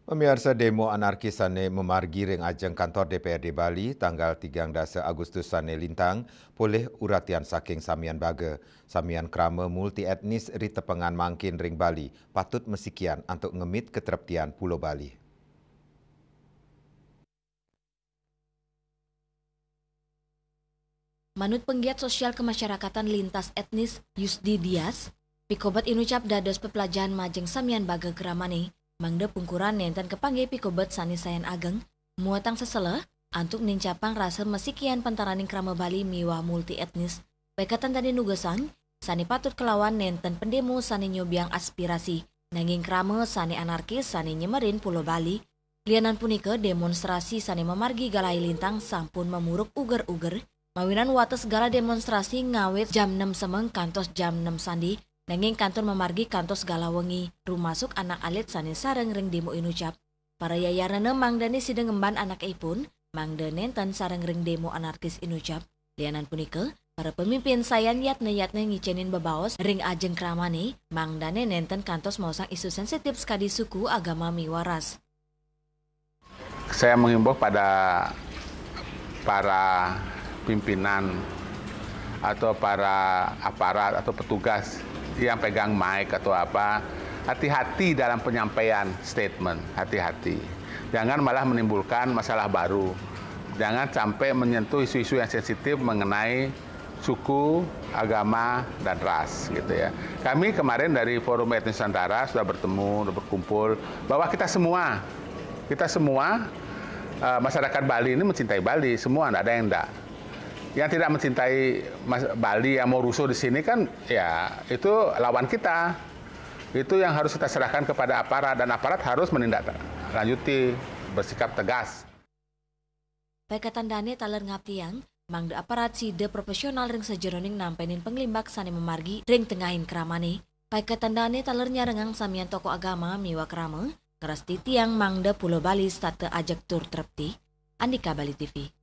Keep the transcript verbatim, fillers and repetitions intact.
Pamiarsa, demo anarkis sane mamargi ring ajeng kantor D P R D Bali tanggal tigang dasa Agustus sane lintang polih uratian saking samian baga. Samian krama multietnis ritepengan mangkin ring Bali patut masikian antuk ngemit katreptian Pulo Bali. Manut penggiat sosial kemasyarakatan lintas etnis Yusdi Dias, pikobet inucap dados peplajahan majeng samian baga kramane, mangda pungkuran nenten kapanggih pikobet sane sayan ageng, muatang seseleh, antuk nincapang rasa masikian pentaraning krama Bali miwah multietnis. Paiketan dane nugasang, sane patut kalawan nenten pendemo sane nyobiang aspirasi, nanging krama sane anarkis sane nyemerin Pulo Bali. Lianan punika, demonstrasi sane mamargi galahé lintang sampun mamuruk uger-uger, mawinan wates galah demonstrasi ngawit jam nem semeng kantos jam nem sandi, nanging kantun mamargi kantos galah wengi, rumasuk anak alit sane sareng ring demo inucap. Para yayarnana mangdane sida ngemban anakipun, mangda nenten sareng ring demo anarkis inucap. Lianan punika, para pemimpin sayan yatne-yatne ngicenin bebaos ring ajeng kramane, mangdane nenten kantos maosang isu sensitif sakadi suku, agama, miwah ras. Saya menghimbau pada para pimpinan atau para aparat atau petugas yang pegang mic atau apa, hati-hati dalam penyampaian statement, hati-hati. Jangan malah menimbulkan masalah baru. Jangan sampai menyentuh isu-isu yang sensitif mengenai suku, agama, dan ras, gitu ya. Kami kemarin dari Forum Etnis Nusantara sudah bertemu, sudah berkumpul, bahwa kita semua, kita semua, eh, masyarakat Bali ini mencintai Bali, semua, nggak ada yang enggak. Yang tidak mencintai Mas-, Bali, yang mau rusuh di sini kan, ya, itu lawan kita. Itu yang harus kita serahkan kepada aparat, dan aparat harus menindaklanjuti, bersikap tegas. Paiketan dane taler ngaptiang, mangda aparat sida profesional ring sajeroning nampenin panglimbak sane mamargi ring tengahing kramane. Paiketan dane taler nyarengang samian tokoh agama miwah krama, ngrastiti tiang mangda Pulo Bali setata ajeg tur trepti. Andika Bali T V.